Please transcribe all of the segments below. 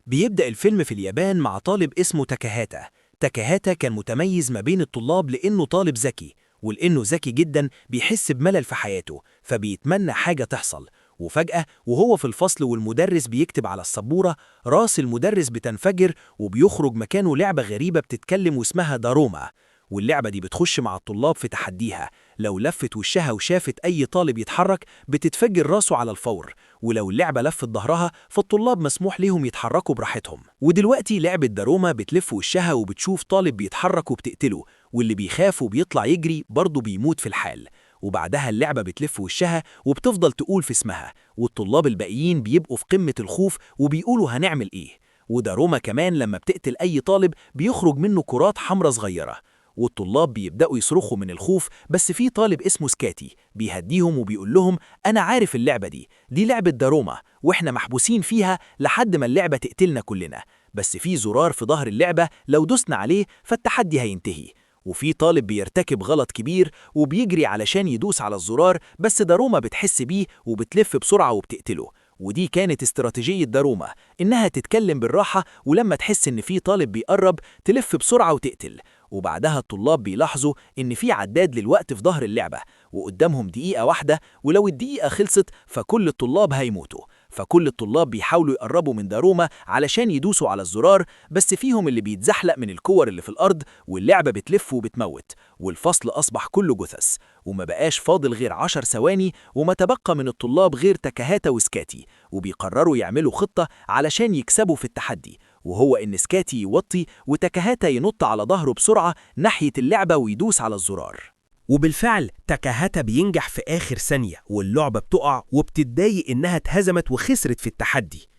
بيبدأ الفيلم في اليابان مع طالب اسمه تاكاهاتا. تاكاهاتا كان متميز ما بين الطلاب لأنه طالب ذكي، ولأنه ذكي جدا بيحس بملل في حياته، فبيتمنى حاجة تحصل. وفجأة وهو في الفصل والمدرس بيكتب على السبورة، راس المدرس بتنفجر وبيخرج مكانه لعبة غريبة بتتكلم واسمها داروما. واللعبة دي بتخش مع الطلاب في تحديها، لو لفت وشها وشافت أي طالب يتحرك بتتفجر راسه على الفور، ولو اللعبة لفت ظهرها فالطلاب مسموح ليهم يتحركوا براحتهم. ودلوقتي لعبة داروما بتلف وشها وبتشوف طالب بيتحرك وبتقتله، واللي بيخاف وبيطلع يجري برضه بيموت في الحال. وبعدها اللعبة بتلف وشها وبتفضل تقول في اسمها، والطلاب الباقيين بيبقوا في قمة الخوف وبيقولوا هنعمل إيه. وداروما كمان لما بتقتل أي طالب بيخرج منه كرات حمراء صغيرة، والطلاب بيبدأوا يصرخوا من الخوف. بس في طالب اسمه سكاتي بيهديهم وبيقول لهم أنا عارف اللعبة دي، دي لعبة داروما وإحنا محبوسين فيها لحد ما اللعبة تقتلنا كلنا، بس في زرار في ظهر اللعبة لو دوسنا عليه فالتحدي هينتهي. وفي طالب بيرتكب غلط كبير وبيجري علشان يدوس على الزرار، بس داروما بتحس بيه وبتلف بسرعة وبتقتله. ودي كانت استراتيجية داروما، إنها تتكلم بالراحة ولما تحس إن في طالب بيقرب تلف بسرعة وتقتل. وبعدها الطلاب بيلاحظوا إن في عداد للوقت في ظهر اللعبة، وقدامهم دقيقة واحدة، ولو الدقيقة خلصت فكل الطلاب هيموتوا. فكل الطلاب بيحاولوا يقربوا من داروما علشان يدوسوا على الزرار، بس فيهم اللي بيتزحلق من الكور اللي في الأرض، واللعبة بتلف وبتموت، والفصل أصبح كله جثث، وما بقاش فاضل غير 10 ثواني، وما تبقى من الطلاب غير تاكاهاتا وسكاتي. وبيقرروا يعملوا خطة علشان يكسبوا في التحدي، وهو إن سكاتي يوطي وتاكاهاتا ينط على ظهره بسرعة ناحية اللعبة ويدوس على الزرار. وبالفعل تاكاهاتا بينجح في آخر ثانية، واللعبة بتقع وبتتضايق إنها اتهزمت وخسرت في التحدي.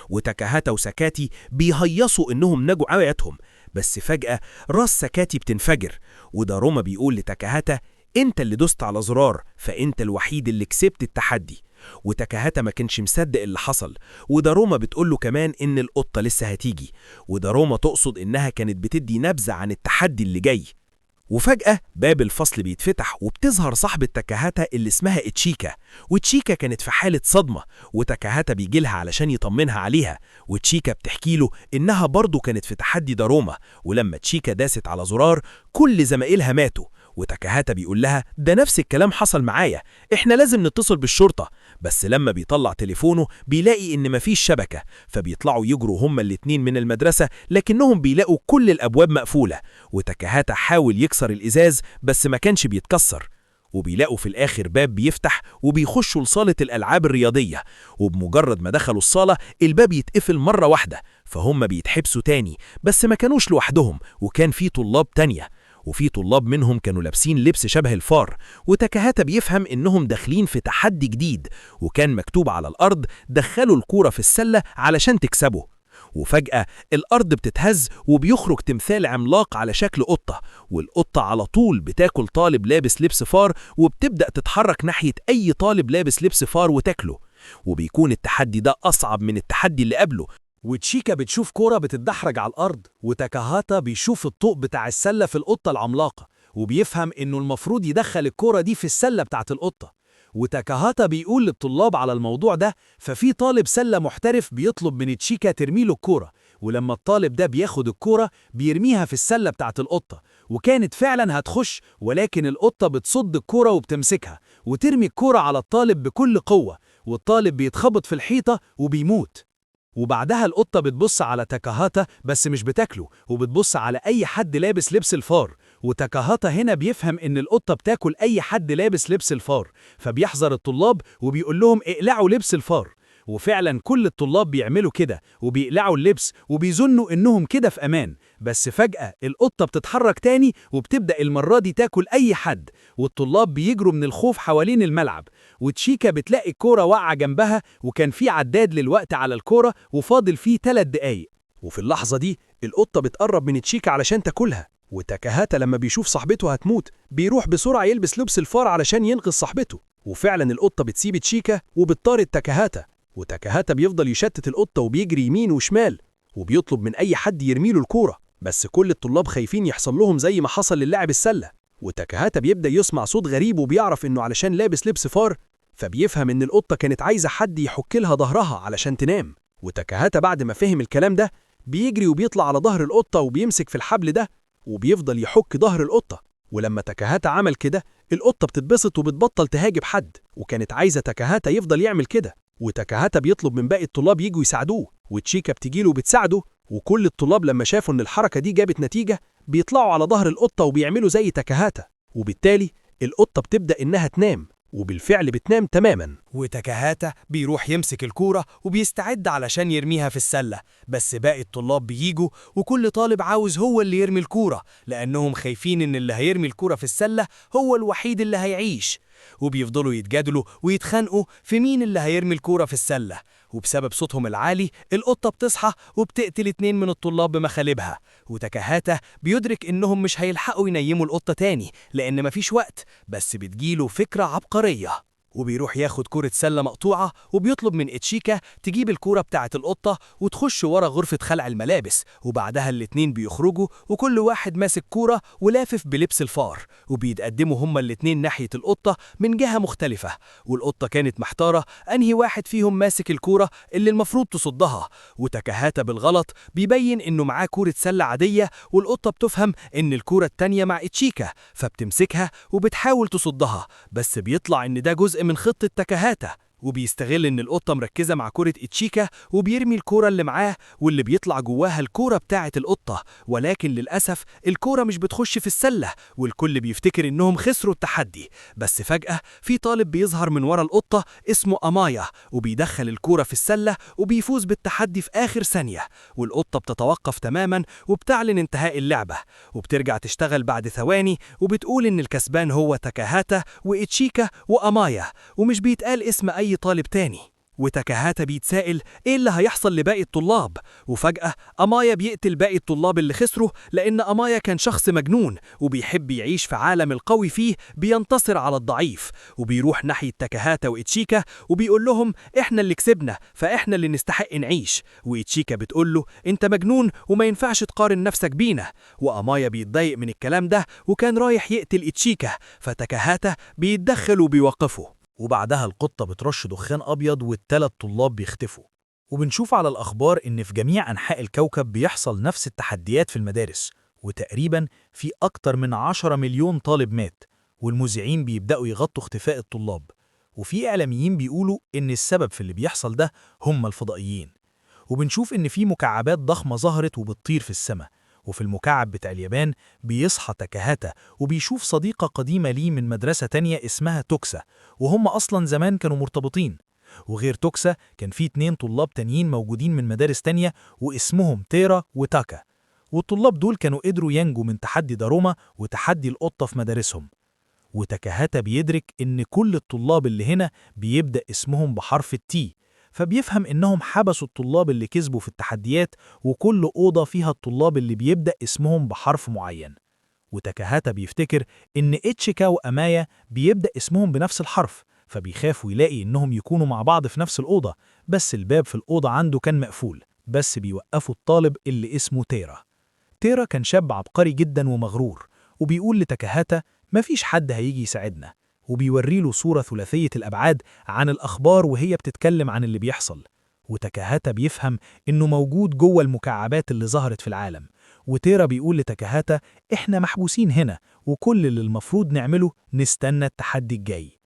وتاكاهاتا وساكاتي بيهيصوا إنهم نجوا حياتهم، بس فجأة راس ساكاتي بتنفجر، وداروما بيقول لتاكاهاتا أنت اللي دوست على زرار، فأنت الوحيد اللي كسبت التحدي. وتاكاهاتا ما كانش مصدق اللي حصل، وداروما بتقوله كمان إن القطة لسه هتيجي، وداروما تقصد إنها كانت بتدي نبذة عن التحدي اللي جاي. وفجأة باب الفصل بيتفتح وبتظهر صاحبة تاكاهاتا اللي اسمها إتشيكا، وتشيكا كانت في حالة صدمة، وتاكاهاتا بيجيلها علشان يطمنها عليها، وتشيكا بتحكي له إنها برضه كانت في تحدي داروما، ولما تشيكا داست على زرار كل زمايلها ماتوا. وتاكاهاتا بيقول لها ده نفس الكلام حصل معايا، احنا لازم نتصل بالشرطة. بس لما بيطلع تليفونه بيلاقي إن مفيش شبكة، فبيطلعوا يجروا هما الاتنين من المدرسة، لكنهم بيلاقوا كل الأبواب مقفولة، وتاكاهاتا حاول يكسر الإزاز بس ما كانش بيتكسر. وبيلاقوا في الآخر باب بيفتح وبيخشوا لصالة الألعاب الرياضية، وبمجرد ما دخلوا الصالة الباب يتقفل مرة واحدة، فهم بيتحبسوا تاني، بس ما كانوش لوحدهم وكان في طلاب تانية، وفي طلاب منهم كانوا لابسين لبس شبه الفار. وتاكاهاتا بيفهم إنهم داخلين في تحدي جديد، وكان مكتوب على الأرض دخلوا الكورة في السلة علشان تكسبوا. وفجأة الأرض بتتهز وبيخرج تمثال عملاق على شكل قطة، والقطة على طول بتاكل طالب لابس لبس فار، وبتبدأ تتحرك ناحية أي طالب لابس لبس فار وتاكله. وبيكون التحدي ده أصعب من التحدي اللي قبله. وتشيكا بتشوف كورة بتتدحرج على الأرض، وتاكاهاتا بيشوف الطوق بتاع السلة في القطة العملاقة، وبيفهم إنه المفروض يدخل الكورة دي في السلة بتاعت القطة. وتاكاهاتا بيقول للطلاب على الموضوع ده، ففي طالب سلة محترف بيطلب من تشيكا ترميله الكورة، ولما الطالب ده بياخد الكورة بيرميها في السلة بتاعت القطة، وكانت فعلا هتخش، ولكن القطة بتصد الكورة وبتمسكها وترمي الكورة على الطالب بكل قوة، والطالب بيتخبط في الحيطة وبيموت. وبعدها القطة بتبص على تاكاهاتا بس مش بتاكله، وبتبص على أي حد لابس لبس الفار. وتاكاهاتا هنا بيفهم إن القطة بتاكل أي حد لابس لبس الفار، فبيحذر الطلاب وبيقول لهم اقلعوا لبس الفار. وفعلا كل الطلاب بيعملوا كده وبيقلعوا اللبس وبيظنوا إنهم كده في أمان، بس فجأة القطة بتتحرك تاني وبتبدأ المرة دي تاكل أي حد، والطلاب بيجروا من الخوف حوالين الملعب. وتشيكا بتلاقي الكورة واقعة جنبها، وكان في عداد للوقت على الكورة وفاضل فيه 3 دقايق. وفي اللحظة دي القطة بتقرب من تشيكا علشان تاكلها، وتاكاهاتا لما بيشوف صاحبته هتموت بيروح بسرعة يلبس لبس الفار علشان ينقذ صاحبته. وفعلا القطة بتسيب تشيكا وبتطارد تاكاهاتا، وتاكاهاتا بيفضل يشتت القطة وبيجري يمين وشمال، وبيطلب من أي حد يرميله الكورة، بس كل الطلاب خايفين يحصل لهم زي ما حصل للاعب السلة. وتاكاهاتا بيبدأ يسمع صوت غريب وبيعرف إنه علشان لابس لبس فار، فبيفهم إن القطة كانت عايزة حد يحك لها ظهرها علشان تنام. وتاكاهاتا بعد ما فهم الكلام ده بيجري وبيطلع على ظهر القطة وبيمسك في الحبل ده وبيفضل يحك ظهر القطة. ولما تاكاهاتا عمل كده القطة بتتبسط وبتبطل تهاجم حد، وكانت عايزة تاكاهاتا يفضل يعمل كده. وتاكاهاتا بيطلب من باقي الطلاب يجوا يساعدوه، وتشيكا بتجيله وبتساعده. وكل الطلاب لما شافوا إن الحركة دي جابت نتيجة بيطلعوا على ظهر القطة وبيعملوا زي تاكاهاتا، وبالتالي القطة بتبدأ إنها تنام، وبالفعل بتنام تماما. وتاكاهاتا بيروح يمسك الكورة وبيستعد علشان يرميها في السلة، بس باقي الطلاب بييجوا وكل طالب عاوز هو اللي يرمي الكورة، لأنهم خايفين إن اللي هيرمي الكورة في السلة هو الوحيد اللي هيعيش. وبيفضلوا يتجادلوا ويتخانقوا في مين اللي هيرمي الكورة في السلة، وبسبب صوتهم العالي القطة بتصحى وبتقتل 2 من الطلاب بمخالبها. وتاكاهاتا بيدرك إنهم مش هيلحقوا ينيموا القطة تاني لأن مفيش وقت، بس بتجيله فكرة عبقرية، وبيروح ياخد كرة سلة مقطوعة وبيطلب من إتشيكا تجيب الكرة بتاعة القطة وتخش ورا غرفة خلع الملابس. وبعدها الاتنين بيخرجوا وكل واحد ماسك كورة ولافف بلبس الفار، وبيتقدموا هما الاتنين ناحية القطة من جهة مختلفة. والقطة كانت محتارة أنهي واحد فيهم ماسك الكورة اللي المفروض تصدها، وتاكاهاتا بالغلط بيبين إنه معاه كورة سلة عادية، والقطة بتفهم إن الكورة التانية مع إتشيكا فبتمسكها وبتحاول تصدها، بس بيطلع إن ده جزء من خطة تاكاهاتا. وبيستغل إن القطة مركزة مع كرة إتشيكا وبيرمي الكرة اللي معاه واللي بيطلع جواها الكرة بتاعة القطة، ولكن للأسف الكرة مش بتخش في السلة، والكل بيفتكر إنهم خسروا التحدي. بس فجأة في طالب بيظهر من ورا القطة اسمه أمايا، وبيدخل الكرة في السلة وبيفوز بالتحدي في آخر ثانية. والقطة بتتوقف تماما وبتعلن انتهاء اللعبة، وبترجع تشتغل بعد ثواني وبتقول إن الكسبان هو تاكاهاتا وإتشيكا وأمايا، ومش بيتقال اسم أي طالب تاني. وتاكاهاتا بيتسائل إيه اللي هيحصل لباقي الطلاب، وفجأة أمايا بيقتل باقي الطلاب اللي خسروا، لأن أمايا كان شخص مجنون وبيحب يعيش في عالم القوي فيه بينتصر على الضعيف. وبيروح ناحية تاكاهاتا وإتشيكا وبيقول لهم إحنا اللي كسبنا فإحنا اللي نستحق نعيش. وإتشيكا بتقول له أنت مجنون وما ينفعش تقارن نفسك بينا. وأمايا بيتضايق من الكلام ده وكان رايح يقتل إتشيكا، فتاكاهاتا بيتدخل وبيوقفه. وبعدها القطة بترش دخان أبيض والتلات طلاب بيختفوا. وبنشوف على الأخبار إن في جميع أنحاء الكوكب بيحصل نفس التحديات في المدارس، وتقريباً في أكتر من 10 مليون طالب مات، والمذيعين بيبدأوا يغطوا اختفاء الطلاب. وفي إعلاميين بيقولوا إن السبب في اللي بيحصل ده هم الفضائيين. وبنشوف إن في مكعبات ضخمة ظهرت وبتطير في السماء. وفي المكعب بتاع اليابان بيصحى تاكاهاتا وبيشوف صديقة قديمة ليه من مدرسة تانية اسمها توكسا، وهم أصلا زمان كانوا مرتبطين. وغير توكسا كان في 2 طلاب تانيين موجودين من مدارس تانية واسمهم تيرا وتاكا، والطلاب دول كانوا قدروا ينجوا من تحدي داروما وتحدي القطة في مدارسهم. وتاكاهاتا بيدرك إن كل الطلاب اللي هنا بيبدأ اسمهم بحرف ال T، فبيفهم إنهم حبسوا الطلاب اللي كسبوا في التحديات، وكل أوضة فيها الطلاب اللي بيبدأ اسمهم بحرف معين. وتاكاهاتا بيفتكر إن إتشيكا وأمايا بيبدأ اسمهم بنفس الحرف، فبيخاف ويلاقي إنهم يكونوا مع بعض في نفس الأوضة، بس الباب في الأوضة عنده كان مقفول. بس بيوقفوا الطالب اللي اسمه تيرا. تيرا كان شاب عبقري جدا ومغرور، وبيقول لتاكاهاتا مفيش حد هيجي يساعدنا، وبيوريله صورة ثلاثية الأبعاد عن الأخبار وهي بتتكلم عن اللي بيحصل. وتاكاهاتا بيفهم إنه موجود جوه المكعبات اللي ظهرت في العالم. وتيرا بيقول لتاكاهاتا إحنا محبوسين هنا، وكل اللي المفروض نعمله نستنى التحدي الجاي.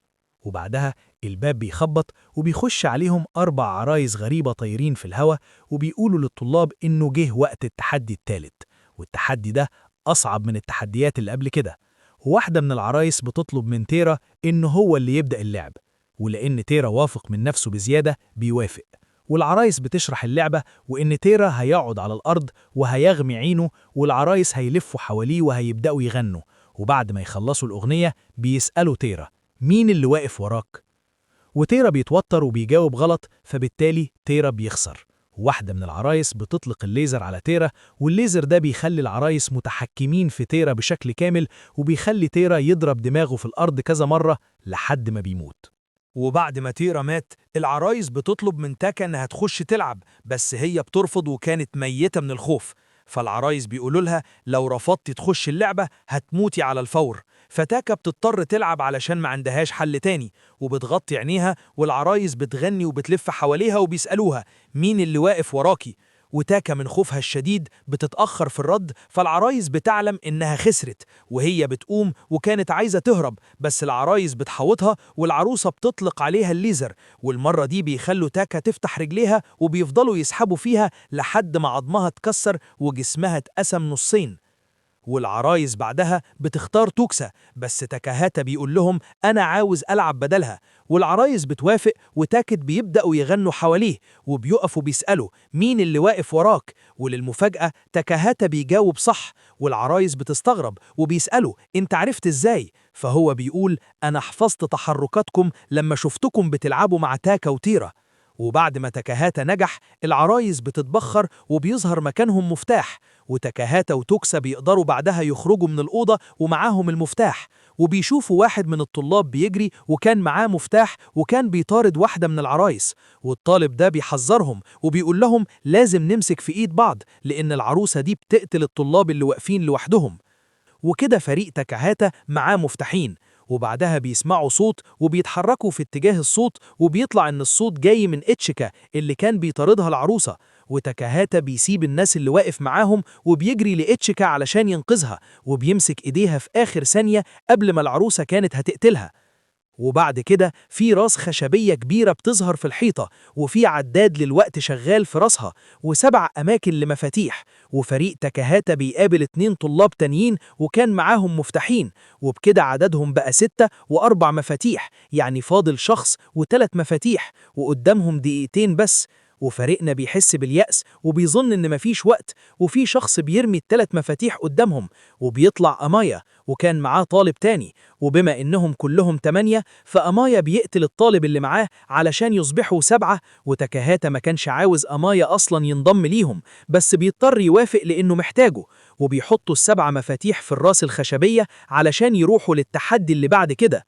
وبعدها الباب بيخبط وبيخش عليهم 4 عرايس غريبة طايرين في الهوا، وبيقولوا للطلاب إنه جه وقت التحدي الثالث، والتحدي ده أصعب من التحديات اللي قبل كده. وواحدة من العرايس بتطلب من تيرا إنه هو اللي يبدأ اللعب، ولأن تيرا وافق من نفسه بزيادة بيوافق. والعرايس بتشرح اللعبة، وإن تيرا هيقعد على الأرض وهيغمي عينه، والعرايس هيلفوا حواليه وهيبدأوا يغنوا. وبعد ما يخلصوا الأغنية بيسألوا تيرا مين اللي واقف وراك؟ وتيرا بيتوتر وبيجاوب غلط، فبالتالي تيرا بيخسر. واحدة من العرايس بتطلق الليزر على تيرا، والليزر ده بيخلي العرايس متحكمين في تيرا بشكل كامل، وبيخلي تيرا يضرب دماغه في الأرض كذا مرة لحد ما بيموت. وبعد ما تيرا مات العرايس بتطلب من تاكا إنها تخش تلعب، بس هي بترفض وكانت ميتة من الخوف. فالعرايس بيقولوا لها لو رفضتي تخش اللعبة هتموتي على الفور. فتاكا بتضطر تلعب علشان ما عندهاش حل تاني، وبتغطي عينيها، والعرايس بتغني وبتلف حواليها وبيسألوها مين اللي واقف وراكي. وتاكا من خوفها الشديد بتتأخر في الرد، فالعرايس بتعلم إنها خسرت، وهي بتقوم وكانت عايزة تهرب، بس العرايس بتحوطها والعروسة بتطلق عليها الليزر، والمرة دي بيخلوا تاكا تفتح رجليها وبيفضلوا يسحبوا فيها لحد ما عظمها اتكسر وجسمها اتقسم نصين. والعرايس بعدها بتختار توكسا، بس تاكاهاتا بيقول لهم أنا عاوز ألعب بدلها، والعرايس بتوافق، وتاكت بيبدأوا يغنوا حواليه وبيقفوا بيسألوا مين اللي واقف وراك، وللمفاجأة تاكاهاتا بيجاوب صح، والعرايس بتستغرب وبيسألوا انت عرفت ازاي؟ فهو بيقول أنا حفظت تحركاتكم لما شفتكم بتلعبوا مع تاكا وتيرا. وبعد ما تاكاهاتا نجح، العرايس بتتبخر وبيظهر مكانهم مفتاح، وتاكاهاتا وتوكسا بيقدروا بعدها يخرجوا من الأوضة ومعاهم المفتاح، وبيشوفوا واحد من الطلاب بيجري وكان معاه مفتاح وكان بيطارد واحدة من العرايس، والطالب ده بيحذرهم وبيقول لهم لازم نمسك في إيد بعض لأن العروسة دي بتقتل الطلاب اللي واقفين لوحدهم. وكده فريق تاكاهاتا معاه مفتاحين، وبعدها بيسمعوا صوت وبيتحركوا في اتجاه الصوت، وبيطلع إن الصوت جاي من إتشيكا اللي كان بيطاردها العروسة، وتاكاهاتا بيسيب الناس اللي واقف معاهم وبيجري لإتشيكا علشان ينقذها، وبيمسك إيديها في آخر ثانية قبل ما العروسة كانت هتقتلها. وبعد كده في راس خشبية كبيرة بتظهر في الحيطة، وفي عداد للوقت شغال في راسها، و7 أماكن لمفاتيح، وفريق تاكاهاتا بيقابل 2 طلاب تانيين وكان معاهم مفتاحين، وبكده عددهم بقى 6 و4 مفاتيح، يعني فاضل شخص و3 مفاتيح، وقدامهم دقيقتين بس. وفريقنا بيحس باليأس وبيظن إن مفيش وقت، وفي شخص بيرمي ال3 مفاتيح قدامهم، وبيطلع أمايا وكان معاه طالب تاني، وبما إنهم كلهم 8 فأمايا بيقتل الطالب اللي معاه علشان يصبحوا 7. وتاكاهاتا ما كانش عاوز أمايا أصلا ينضم ليهم، بس بيضطر يوافق لأنه محتاجه، وبيحطوا ال7 مفاتيح في الراس الخشبية علشان يروحوا للتحدي اللي بعد كده.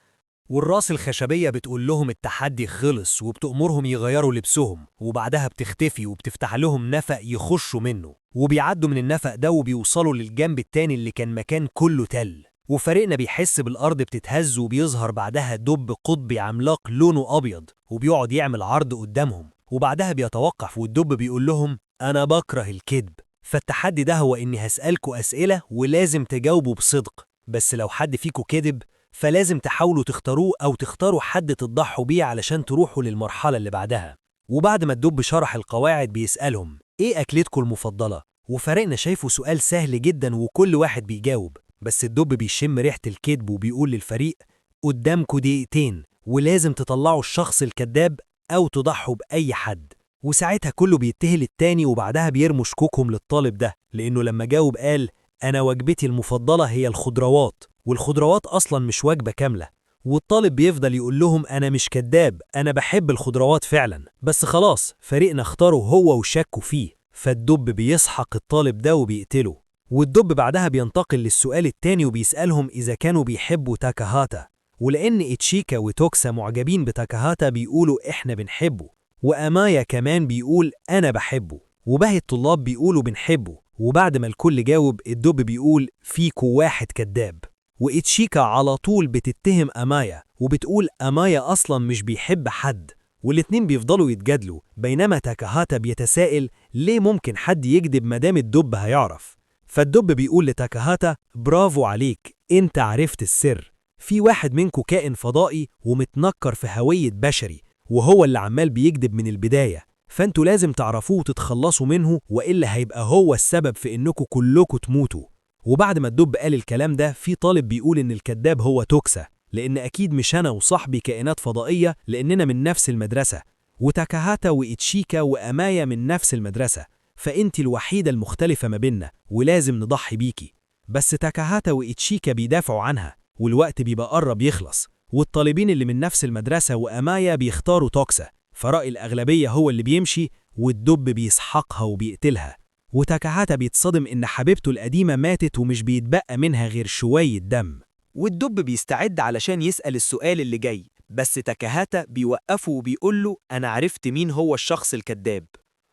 والراس الخشبية بتقول لهم التحدي خلص، وبتأمرهم يغيروا لبسهم، وبعدها بتختفي وبتفتح لهم نفق يخشوا منه، وبيعدوا من النفق ده وبيوصلوا للجنب التاني اللي كان مكان كله تل. وفريقنا بيحس بالأرض بتتهز، وبيظهر بعدها دب قطبي عملاق لونه أبيض، وبيقعد يعمل عرض قدامهم، وبعدها بيتوقف، والدب بيقول لهم أنا بكره الكذب، فالتحدي ده هو إني هسألكوا أسئلة ولازم تجاوبوا بصدق، بس لو حد فيكوا كذب فلازم تحاولوا تختاروه أو تختاروا حد تضحوا بيه علشان تروحوا للمرحلة اللي بعدها. وبعد ما الدب شرح القواعد بيسألهم إيه أكلتكم المفضلة؟ وفريقنا شايفه سؤال سهل جدا وكل واحد بيجاوب، بس الدب بيشم ريحة الكذب وبيقول للفريق قدامكوا دقيقتين ولازم تطلعوا الشخص الكذاب أو تضحوا بأي حد. وساعتها كله بيتهل التاني، وبعدها بيرموا شكوكهم للطالب ده، لأنه لما جاوب قال أنا وجبتي المفضلة هي الخضروات، والخضروات أصلاً مش وجبة كاملة. والطالب بيفضل يقول لهم أنا مش كذاب، أنا بحب الخضروات فعلاً، بس خلاص فريقنا اختاره هو وشكوا فيه، فالدب بيسحق الطالب ده وبيقتله. والدب بعدها بينتقل للسؤال التاني وبيسألهم إذا كانوا بيحبوا تاكاهاتا، ولأن إتشيكا وتوكسا معجبين بتاكاهاتا بيقولوا إحنا بنحبه، وأمايا كمان بيقول أنا بحبه، وباقي الطلاب بيقولوا بنحبه. وبعد ما الكل جاوب الدب بيقول فيكو واحد كذاب، وإتشيكا على طول بتتهم أمايا وبتقول أمايا أصلا مش بيحب حد، والاتنين بيفضلوا يتجادلوا، بينما تاكاهاتا بيتساءل ليه ممكن حد يكذب مدام الدب هيعرف. فالدب بيقول لتاكاهاتا برافو عليك، انت عرفت السر، في واحد منكو كائن فضائي ومتنكر في هوية بشري، وهو اللي عمال بيكذب من البداية، فانتوا لازم تعرفوه وتتخلصوا منه، وإلا هيبقى هو السبب في إنكم كلكم تموتوا. وبعد ما الدب قال الكلام ده في طالب بيقول إن الكذاب هو توكسا، لأن أكيد مش أنا وصاحبي كائنات فضائية لأننا من نفس المدرسة، وتاكاهاتا وإتشيكا وأمايا من نفس المدرسة، فأنت الوحيدة المختلفة ما بيننا ولازم نضحي بيكي. بس تاكاهاتا وإتشيكا بيدافعوا عنها، والوقت بيبقى قرب يخلص، والطالبين اللي من نفس المدرسة وأمايا بيختاروا توكسا، فرأي الأغلبية هو اللي بيمشي، والدب بيسحقها وبيقتلها. وتاكاهاتا بيتصدم إن حبيبته القديمة ماتت ومش بيتبقى منها غير شوية دم. والدب بيستعد علشان يسأل السؤال اللي جاي، بس تاكاهاتا بيوقفه وبيقول له أنا عرفت مين هو الشخص الكذاب.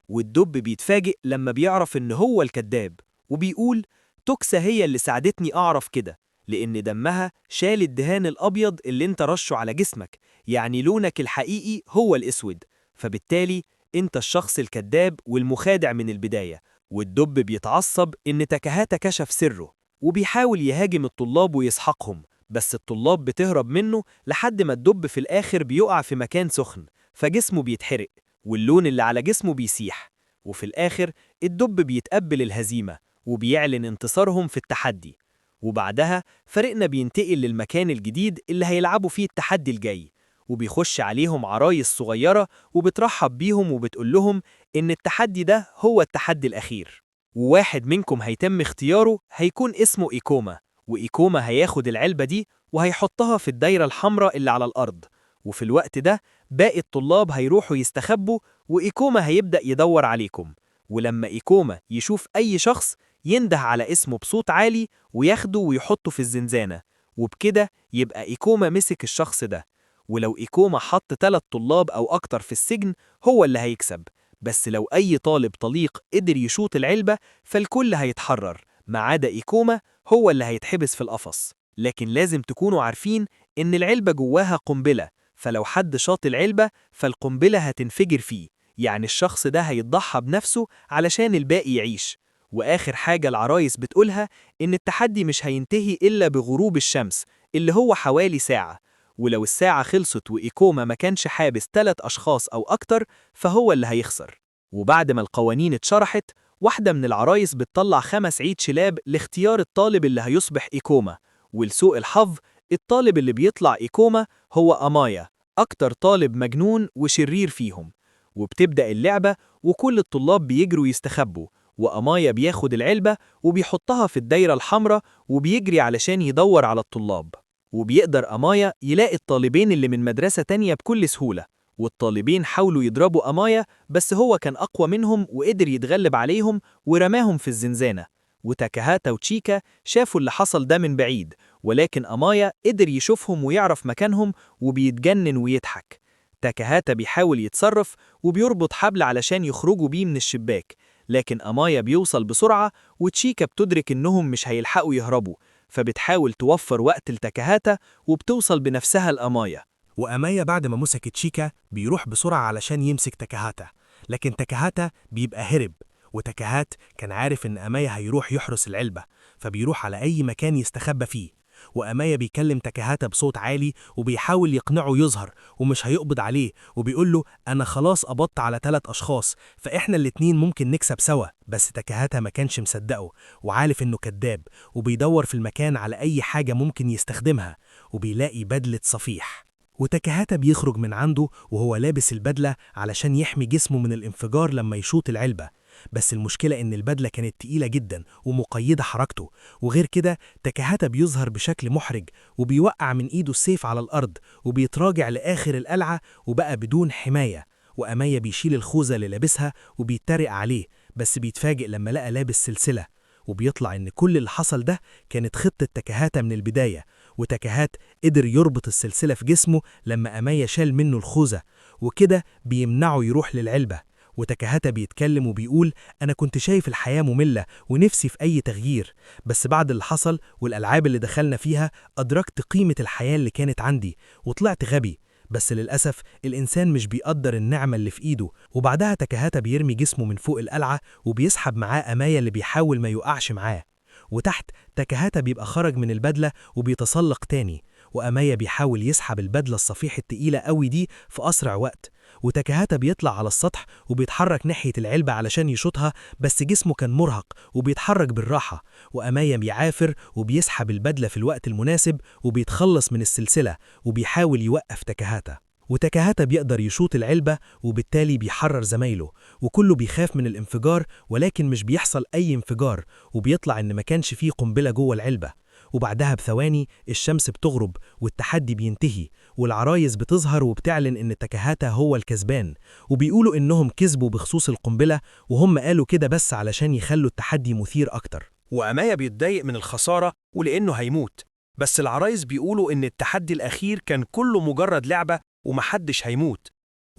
والدب بيتفاجئ لما بيعرف إن هو الكذاب، وبيقول توكسا هي اللي ساعدتني أعرف كده، لأن دمها شال الدهان الأبيض اللي انت رشه على جسمك، يعني لونك الحقيقي هو الأسود، فبالتالي انت الشخص الكذاب والمخادع من البداية. والدب بيتعصب إن تاكاهاتا كشف سره، وبيحاول يهاجم الطلاب ويسحقهم، بس الطلاب بتهرب منه لحد ما الدب في الآخر بيقع في مكان سخن، فجسمه بيتحرق واللون اللي على جسمه بيسيح. وفي الآخر الدب بيتقبل الهزيمة وبيعلن انتصارهم في التحدي. وبعدها فريقنا بينتقل للمكان الجديد اللي هيلعبوا فيه التحدي الجاي، وبيخش عليهم عرايس صغيرة وبترحب بيهم وبتقول لهم إن التحدي ده هو التحدي الأخير، وواحد منكم هيتم اختياره هيكون اسمه إيكوما، وإيكوما هياخد العلبة دي وهيحطها في الدايرة الحمراء اللي على الأرض. وفي الوقت ده باقي الطلاب هيروحوا يستخبوا، وإيكوما هيبدأ يدور عليكم، ولما إيكوما يشوف أي شخص ينده على اسمه بصوت عالي وياخده ويحطه في الزنزانة، وبكده يبقى إيكوما مسك الشخص ده. ولو إيكوما حط 3 طلاب أو أكتر في السجن هو اللي هيكسب، بس لو أي طالب طليق قدر يشوط العلبة فالكل هيتحرر ما عدا إيكوما، هو اللي هيتحبس في القفص. لكن لازم تكونوا عارفين إن العلبة جواها قنبلة، فلو حد شاط العلبة فالقنبلة هتنفجر فيه، يعني الشخص ده هيتضحى بنفسه علشان الباقي يعيش. وآخر حاجة العرايس بتقولها إن التحدي مش هينتهي إلا بغروب الشمس اللي هو حوالي ساعة، ولو الساعة خلصت وإيكوما ما كانش حابس 3 أشخاص أو أكتر فهو اللي هيخسر. وبعد ما القوانين اتشرحت، واحدة من العرايس بتطلع 5 عيد شلاب لاختيار الطالب اللي هيصبح إيكوما، ولسوء الحظ الطالب اللي بيطلع إيكوما هو أمايا، أكتر طالب مجنون وشرير فيهم. وبتبدأ اللعبة وكل الطلاب بيجروا يستخبوا، وأمايا بياخد العلبة وبيحطها في الدايرة الحمراء وبيجري علشان يدور على الطلاب. وبيقدر أمايا يلاقي الطالبين اللي من مدرسة تانية بكل سهولة، والطالبين حاولوا يضربوا أمايا بس هو كان أقوى منهم وقدر يتغلب عليهم ورماهم في الزنزانة. وتاكاهاتا وتشيكا شافوا اللي حصل ده من بعيد، ولكن أمايا قدر يشوفهم ويعرف مكانهم وبيتجنن ويضحك. تاكاهاتا بيحاول يتصرف وبيربط حبل علشان يخرجوا بيه من الشباك، لكن أمايا بيوصل بسرعة وتشيكا بتدرك إنهم مش هيلحقوا يهربوا، فبتحاول توفر وقت لتاكاهاتا وبتوصل بنفسها لأمايا. وأمايا بعد ما مسك تشيكا بيروح بسرعة علشان يمسك تاكاهاتا، لكن تاكاهاتا بيبقى هرب، وتاكاهات كان عارف إن أمايا هيروح يحرس العلبة، فبيروح على أي مكان يستخبى فيه. وأمايا بيكلم تاكاهاتا بصوت عالي وبيحاول يقنعه يظهر ومش هيقبض عليه، وبيقول له أنا خلاص قبضت على 3 أشخاص، فإحنا الاتنين ممكن نكسب سوا. بس تاكاهاتا ما كانش مصدقه وعارف إنه كذاب، وبيدور في المكان على أي حاجة ممكن يستخدمها، وبيلاقي بدلة صفيح. وتاكاهاتا بيخرج من عنده وهو لابس البدلة علشان يحمي جسمه من الانفجار لما يشوط العلبة، بس المشكلة إن البدلة كانت تقيلة جدا ومقيدة حركته، وغير كده تاكاهاتا بيظهر بشكل محرج وبيوقع من إيده السيف على الأرض وبيتراجع لآخر القلعة وبقى بدون حماية. وأمايا بيشيل الخوذة اللي لابسها وبيتريق عليه، بس بيتفاجئ لما لقى لابس سلسلة، وبيطلع إن كل اللي حصل ده كانت خطة تاكاهاتا من البداية. وتاكاهات قدر يربط السلسلة في جسمه لما أمايا شال منه الخوذة، وكده بيمنعه يروح للعلبة. وتاكاهاتا بيتكلم وبيقول أنا كنت شايف الحياة مملة ونفسي في أي تغيير، بس بعد اللي حصل والألعاب اللي دخلنا فيها أدركت قيمة الحياة اللي كانت عندي وطلعت غبي، بس للأسف الإنسان مش بيقدر النعمة اللي في إيده. وبعدها تاكاهاتا بيرمي جسمه من فوق القلعة وبيسحب معاه أمايا اللي بيحاول ما يقعش معاه. وتحت تاكاهاتا بيبقى خرج من البدلة وبيتسلق تاني، وأمايا بيحاول يسحب البدلة الصفيح التقيلة قوي دي في أسرع وقت. وتاكاهاتا بيطلع على السطح وبيتحرك ناحية العلبة علشان يشوطها، بس جسمه كان مرهق وبيتحرك بالراحة. وأمايا بيعافر وبيسحب البدلة في الوقت المناسب وبيتخلص من السلسلة وبيحاول يوقف تاكاهاتا. وتاكاهاتا بيقدر يشوط العلبة وبالتالي بيحرر زمايله، وكله بيخاف من الانفجار، ولكن مش بيحصل أي انفجار، وبيطلع إن ما كانش فيه قنبلة جوه العلبة. وبعدها بثواني الشمس بتغرب والتحدي بينتهي، والعرايس بتظهر وبتعلن إن تاكاهاتا هو الكسبان، وبيقولوا إنهم كسبوا بخصوص القنبلة، وهم قالوا كده بس علشان يخلوا التحدي مثير أكتر. وأمايا بيتضايق من الخسارة ولأنه هيموت، بس العرايس بيقولوا إن التحدي الأخير كان كله مجرد لعبة ومحدش هيموت.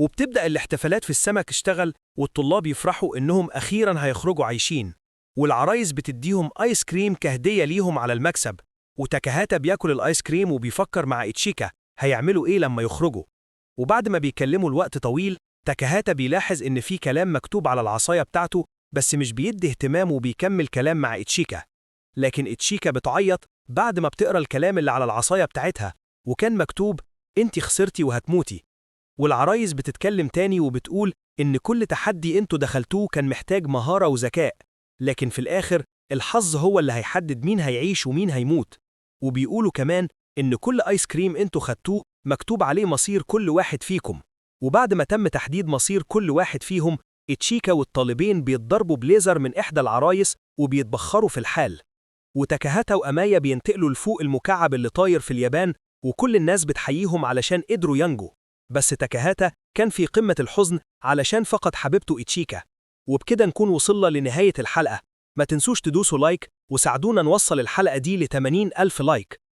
وبتبدأ الاحتفالات في السمك اشتغل، والطلاب يفرحوا إنهم أخيراً هيخرجوا عايشين، والعرايس بتديهم آيس كريم كهدية ليهم على المكسب. وتاكاهاتا بياكل الآيس كريم وبيفكر مع إتشيكا هيعملوا إيه لما يخرجوا. وبعد ما بيكلموا الوقت طويل، تاكاهاتا بيلاحظ إن في كلام مكتوب على العصاية بتاعته، بس مش بيدي اهتمام وبيكمل كلام مع إتشيكا. لكن إتشيكا بتعيط بعد ما بتقرأ الكلام اللي على العصاية بتاعتها، وكان مكتوب: انتي خسرتي وهتموتي. والعرايس بتتكلم تاني وبتقول إن كل تحدي انتوا دخلتوه كان محتاج مهارة وذكاء، لكن في الآخر الحظ هو اللي هيحدد مين هيعيش ومين هيموت. وبيقولوا كمان إن كل آيس كريم انتوا خدتوه مكتوب عليه مصير كل واحد فيكم. وبعد ما تم تحديد مصير كل واحد فيهم، إتشيكا والطالبين بيتضربوا بليزر من إحدى العرايس وبيتبخروا في الحال. وتاكاهاتا وأمايا بينتقلوا لفوق المكعب اللي طاير في اليابان، وكل الناس بتحييهم علشان قدروا ينجوا، بس تاكاهاتا كان في قمة الحزن علشان فقد حبيبته إتشيكا. وبكده نكون وصلنا لنهاية الحلقة. ما تنسوش تدوسوا like وساعدونا نوصل الحلقة دي ل 80 ألف like.